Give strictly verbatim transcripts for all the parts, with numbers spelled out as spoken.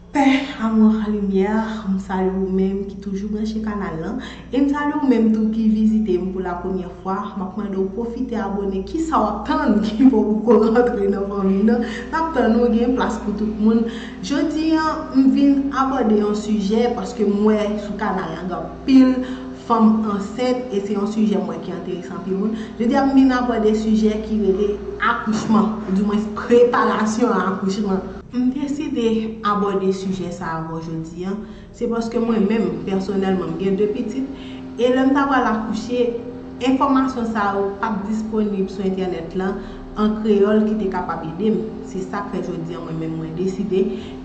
Pè, amou, limyè, m salye ou menm ki toujou branche kanal lan. E m salye ou menm tou ki vizite m pou la premyè fwa. M ap mande w pwofite abòne. Kisa w ap tann ki fè w poko rantre nan fanmi nan? N ap tann ou, gen plas pou tout moun. Jodi an, m vin abòde yon sijè paske m wè sou kanal lan gen anpil fanm ansent e se yon sijè m wè ki enteresan anpil moun. Jodi an, m vin abòde sijè ki rele akouchman, oudimwens preparasyon a akouchman. M deside abòde sijè sa avè w jodi an, se paske mwen menm, pèsonèlman, m gen de pitit, e lè m ta pral akouche, enfòmasyon sa yo p ap disponib sou entènèt lan an kreyòl ki te kapab ede m. Se sa k fè jodi an mwen menm mwen deside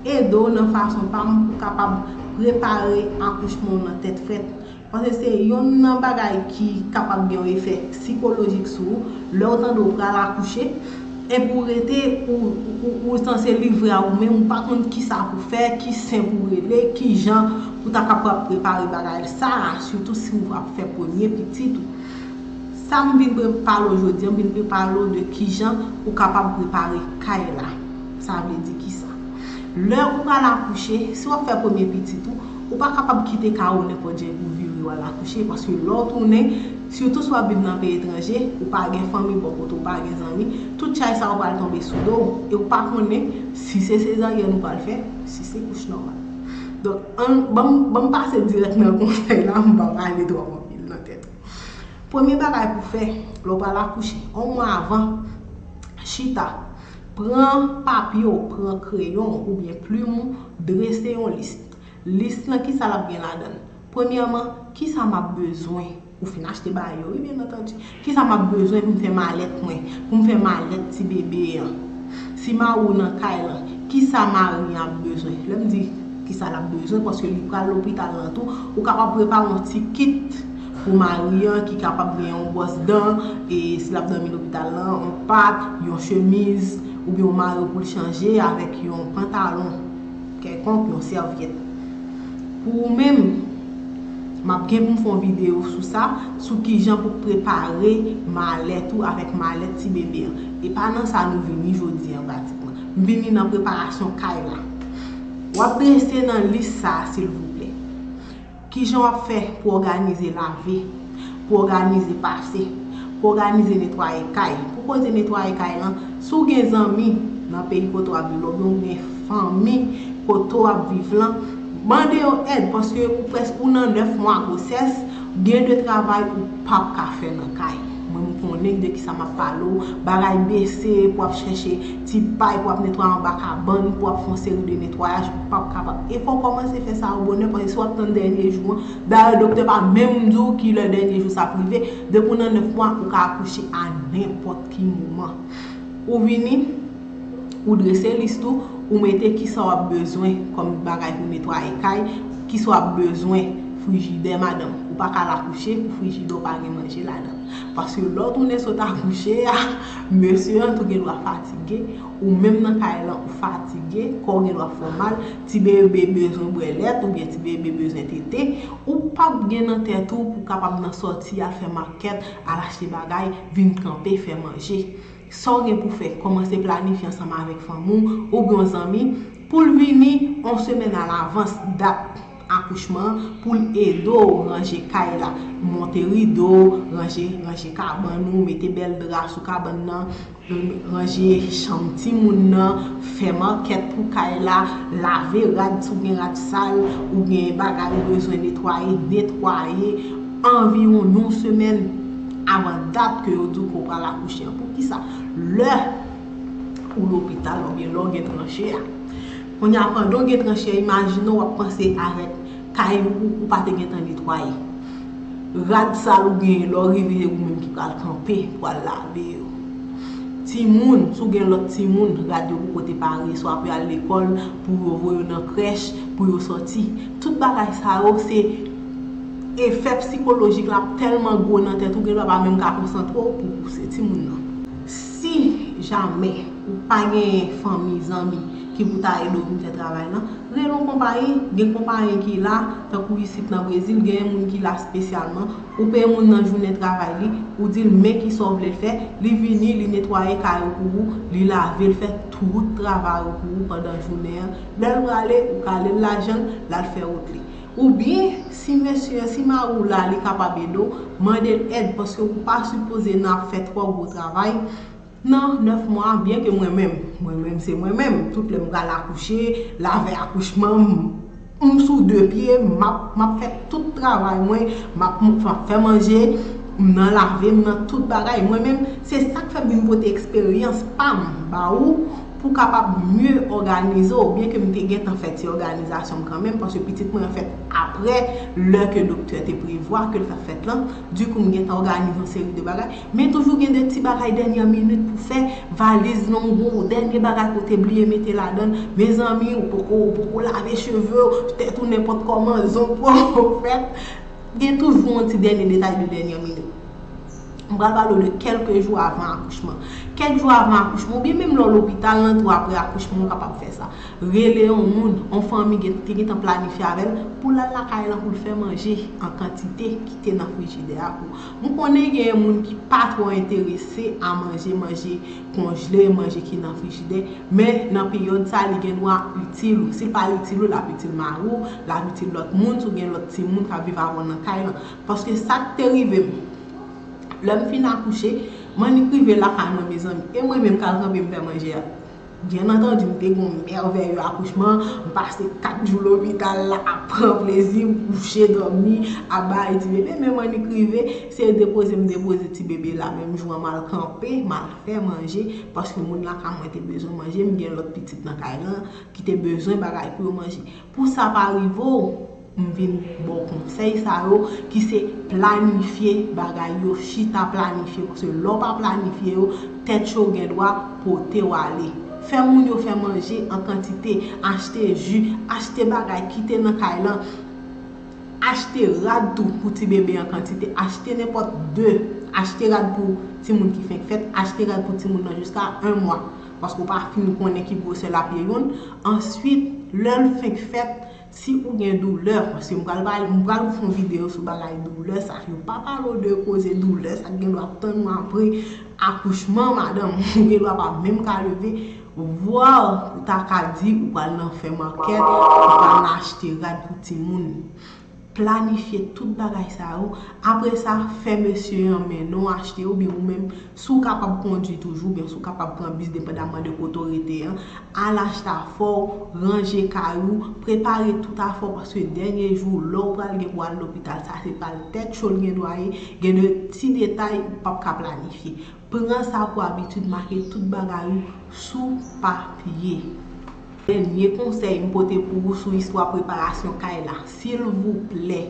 ede w nan fason pa m pou kapab prepare akouchman w nan tèt frèt. Paske se yonn nan bagay ki kapab gen yon efè sikolojik sou ou. Lè w tande w pral akouche, epi w rete, ou, ou, ou sanse livre a ou menm, ou pa konn kisa pou fè, ki sen pou rele, kijan pou ta kapab prepare bagay sa a, sitou si w ap fè premye pitit ou. Sa m vin pre-, pale w jodi an, m vin prepare w de kijan ou kapab prepare kay la. Sa vle di kisa? Lè ou pral akouche, si w ap fè premye pitit ou, ou pa kapab kite kay ou nenpòt jan pou vire w al akouche, paske lè w tounen, sitou si w ap viv nan peyi etranje, ou pa gen fanmi bò kote w, ou pa gen zanmi, tout chay sa yo pral tonbe sou do w, e ou pa konnen si se sezaryèn ou pral fè, si se kouch nòmal. Donk, an, ban m, ban m pase dirèk nan konsèy la, m pa pale twòp anpil nan tèt ou. Premye bagay pou fè, lè w pral akouche, yon mwa avan, chita, pran papye w, pran kreyon w oubyen plim ou, drese yon lis. Lis lan, kisa l ap gen ladan l? Premyèman, kisa m ap bezwen? Ou fin achte bagay yo, wi, byen antandi. Kisa m ap bezwen pou m fè malèt mwen, pou m fè malèt ti bebe an? Si mari w nan kay lan, kisa mari an ap bezwen? Lè m di kisa l ap bezwen, paske li pral lopital lan tou, ou kapab prepare yon ti kit pou mari an ki kapab gen yon bwòs dan, e si l ap dòmi lopital lan, yon pat, yon chemiz, oubyen yon mayo pou l chanje avèk yon pantalon kèlkonk, yon sèvyèt. Pou ou menm, m ap gen pou m fè yon videyo sou sa, sou kijan pou prepare malèt ou avèk malèt ti bebe an. E pa nan sa nou vini jodi an pratikman. M vini nan preparasyon kay la. W ap drese nan lis sa a, silvouplè. Kijan w ap fè pou òganize lave, pou òganize pase, pou òganize netwaye kay? Pou koze netwaye kay lan, si w gen zanmi nan peyi kote w ap viv la, oubyen w gen fanmi kote w ap viv lan, mande yo èd, paske ou prèske, ou nan nèf mwa gwosès, gen de travay ou p ap ka fè nan kay. Mwen, m konnen de kisa m ap pale w. Bagay bese, pou w ap chèche ti pay, pou w ap netwaye anba kabann, pou w ap fè yon seri de netwayaj, ou p ap kapab. E fò w kòmanse fè sa yo bonè, paske si w ap tann dènye jou an, dayè, doktè pa menm di w ki lè dènye jou sa ap rive. Depi w nan nèf mwa, ou ka akouche a nenpòt ki moman. Ou vini, ou drese lis tou, ou mete kisa w ap bezwen kòm bagay pou netwaye kay, kisa w ap bezwen, frijidè, madanm. Ou pa ka al akouche pou frijidè w pa gen manje ladan. Paske lè w tounen sot akouche a, mesye an tou gen dwa fatige, ou menm nan kay lan ou fatige, kò w gen dwa fè w mal, ti bebe bezwen bwè lèt oubyen ti bebe bezwen tete, ou p ap gen nan tèt ou pou kapab nan sòti al fè makèt, al achte bagay, vin kanpe, fè manje. Sa w gen pou fè, kòmanse planifye ansanm avèk fanmi w oubyen yon zanmi pou l vini yon semèn alavans dat akouchman an, pou l ede w ranje kay la, monte rido, ranje, ranje kabann ou, mete bèl dra sou kabann nan, ranje chanm timoun nan, fè makèt pou kay la, lave rad si w gen rad sal, ou gen bagay ou bezwen netwaye, netwaye anviwon yon semèn avan dat ke yo di w ke w pral akouche an. Poukisa? Lè ou lopital oubyen lè w gen tranche a. Kounye a, pandan w gen tranche a, imajine w ap panse avèk kay ou, ou pa te gentan netwaye. Rad sal ou genyen, lè w rive, se ou menm ki pral kanpe pou al lave yo. Timoun, si w gen lòt timoun, rad yo poko te pare, swa pou y al lekòl, pou yo voye yo nan krèch, pou yo sòti. Tout bagay sa yo, se efè sikolojik la ap tèlman gwo nan tèt ou, gen lè w pa menm ka konsantre w pou pouse timoun nan. Si jamè ou pa gen fanmi, zanmi ki pou ta ede w vin fè travay lan, rele yon konpayi, gen konpayi ki la, tankou isit nan Brezil, gen moun ki la espesyalman, ou peye moun nan jounen travay li, Ou di l men kisa w vle l fè, li vini, li netwaye kay ou pou ou, li lave, l fè tout travay ou pou ou pandan jounen an. Lè l prale, ou kale l lajan l, l al fè wout li. Oubyen, si mesye an, si mari w la, li kapab ede w, mande l èd, paske ou pa sipoze nan ap fè twò gwo travay nan nèf mwa, byen ke mwen menm, mwen menm se mwen menm, tout lè m pral akouche, lavèy akouchman, m, m sou de pye, m ap, m ap fè tout travay mwen, m ap, m ap fè manje, m nan lave, m nan tout bagay. Mwen menm, se sa k fè m vin pote eksperyans pa m ba ou, pou w kapab mye òganize w, byen ke m te gentan fè ti òganizasyon m kanmenm, paske pitit mwen an fèt apre lè ke doktè te prevwa ke l t ap fèt lan. Dikou, m gentan òganize yon seri de bagay, men toujou gen de ti bagay dènyè minit pou fè, valiz nan w gwo, dènyè bagay ke w te bliye mete ladan l. Mezanmi, ou poko, ou poko lave cheve w, tèt ou nenpòt kòman, zong poko fèt. Gen toujou yon ti dènyè detay de dènyè minit. M pral pale w de kèlke jou avan akouchman. Kèk jou avan akouchman, oubyen menm lè w lopital nan tou apre akouchman, ou kapab fè sa. Rele yon moun, yon fanmi gen, te gentan planifye avè l, pou l al lakay lan pou l fè manje an kantite ki te nan frijidè a pou ou. M konnen gen moun ki pa twò enterese a manje, manje konjle, manje ki nan frijidè, men nan peryòd sa, li gen dwa itil ou. Si l pa itil ou, l ap itil mari w, l ap itil lòt moun, si w gen lòt timoun k ap viv avè w nan kay lan. Paske sa k te rive m, lè m fin akouche, m annik rive lakay mwen, mezanmi, e mwen menm k al kanpe m fè manje a. Byen antandi, m te gen yon mèvèye akouchman, m pase kat jou lopital la ap pran plezi, m kouche, dòmi, ap bay ti bebe, men m annik rive, se depoze m depoze ti bebe la, menm jou an m al kanpe, m al fè manje, paske moun lakay mwen te bezwen manje, m gen lòt pitit nan kay lan ki te bezwen bagay pou yo manje. Pou sa pa rive w, m vin ba w konsèy sa yo ki se planifye bagay yo, chita planifye, paske lè w pa planifye yo, tèt cho gen dwa pote w ale. Fè moun yo fè manje an kantite, achte ji, achte bagay, kite nan kay lan, achte rad tou pou ti bebe an kantite, achte nenpòt de, achte rad pou timoun ki fenk fèt, achte rad pou timoun nan jiska en mwa, paske w pa fin konnen ki gwosè l ap ye youn. Answit, lè l fenk fèt, si ou gen doulè, paske m pral pale, m pral fè yon videyo sou bagay doulè sa. Yo pa pale w de koze doulè sa ki gen dwa ap tann ou apre akouchman, madanm. Ou gen dwa pa menm ka leve. Vwa, ou ta ka di ou pral nan fè makèt, ou pral nan achte rad pou timoun. Planifye tout bagay sa yo. Apre sa, fè mesye an mennen w achte, oubyen ou menm, si w kapab kondui toujou, oubyen si w kapab pran bis, depandaman de kote w rete an, al achte afè w, ranje kay ou, prepare tout afè w, paske dènye jou, lè w pral gen pou al lopital, sa se pral tèt cho l gen dwa ye, gen de ti detay ou p ap ka planifye. Pran sa pou abitid, make tout bagay ou sou papye. Dènye konsèy m pote pou ou sou istwa preparasyon kay la, silvouplè,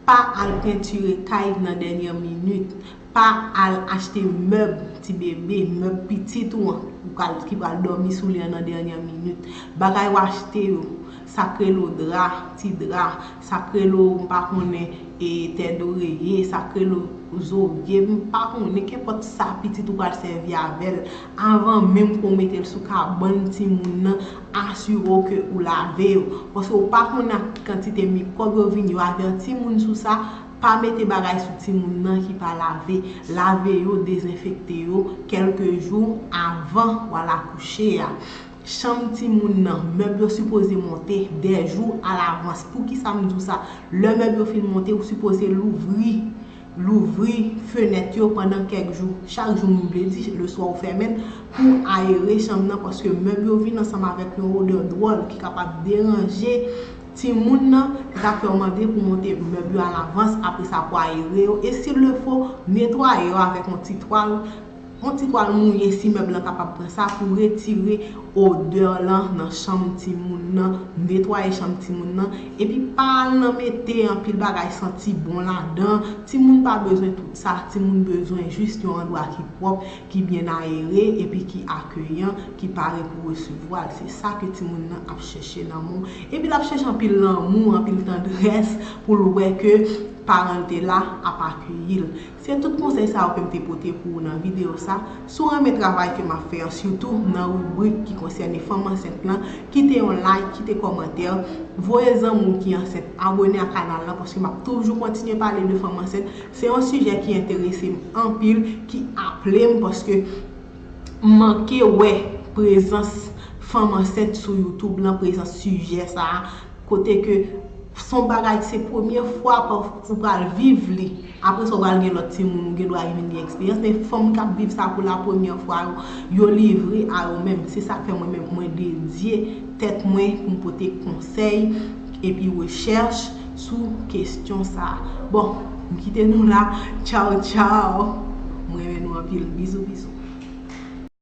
pa al pentire kay nan dènye minit. Pa al achte mèb ti bebe, mèb pitit ou an, ou pral, ki pral dòmi sou li an nan dènye minit. Bagay w achte yo, sa k rele w dra, ti dra, sa k rele w, m pa konnen, e, tèt doreye, sa k rele w zorye, m pa konnen, kenpòt sa pitit ou pral sèvi avè l. Avan menm pou w mete l sou kabann timoun nan, asire w ke ou lave yo. Paske ou pa konnen ak ki kantite mikwòb yo vini, yo avèti moun sou sa, pa mete bagay sou timoun nan ki pa lave. Lave yo, dezenfekte yo kèlke jou avan w al akouche a. Chanm timoun nan, mèb yo sipoze monte de jou alavans. Poukisa m di w sa? Lè mèb yo fin monte, ou sipoze louvri, louvri fenèt yo pandan kèk jou. Chak jou, m vle di, leswa ou fèmen l pou ayere chanm nan, paske mèb yo vin ansanm avèk yon odè dwòl ki kapab deranje timoun nan, ki ka fè w mande pou monte mèb yo alavans, apre sa pou ayere yo, e si l le fo, netwaye yo avèk yon ti twal. Yon ti twal mouye si mèb lan kapab pran sa pou retire odè lan nan chanm timoun nan, netwaye chanm timoun nan, epi pa al nan mete anpil bagay santi bon ladan. Timoun pa bezwen tout sa, timoun bezwen jis yon andwa ki pwòp, ki byen ayere, epi ki akeyan, ki pare pou resevwa l. Se sa ke timoun nan ap chèche nan men w. Epi l ap chèche anpil lanmou, anpil tandrès pou l wè ke paran l te la ap akeyi l. Se tout konsèy sa yo ke m te pote pou ou nan videyo sa. Si w renmen travay ke m ap fè an, sitou nan ribrik ki konsène fanm ansent lan, kite yon like, kite kòmantè, voye zanmi w ki ansent abòne a kanal la, paske m ap toujou kontinye pale de fanm ansent. Se yon sijè ki enterese m anpil, ki aple m, paske m manke wè prezans fanm ansent sou YouTube lan, prezans sijè sa a, kote ke s on bagay, se premye fwa ou pral viv li. Apre sa, ou pral gen lòt timoun, ou gen dwa vin gen eksperyans, men fanm k ap viv sa pou la premyè fwa yo, yo livre a yo menm. Se sa k fè mwen menm, mwen dedye tèt mwen pou m pote konsèy epi rechèch sou kesyon sa a. Bon, m kite nou la. Tchaw, tchaw. Mwen renmen nou anpil. Bizou, bizou.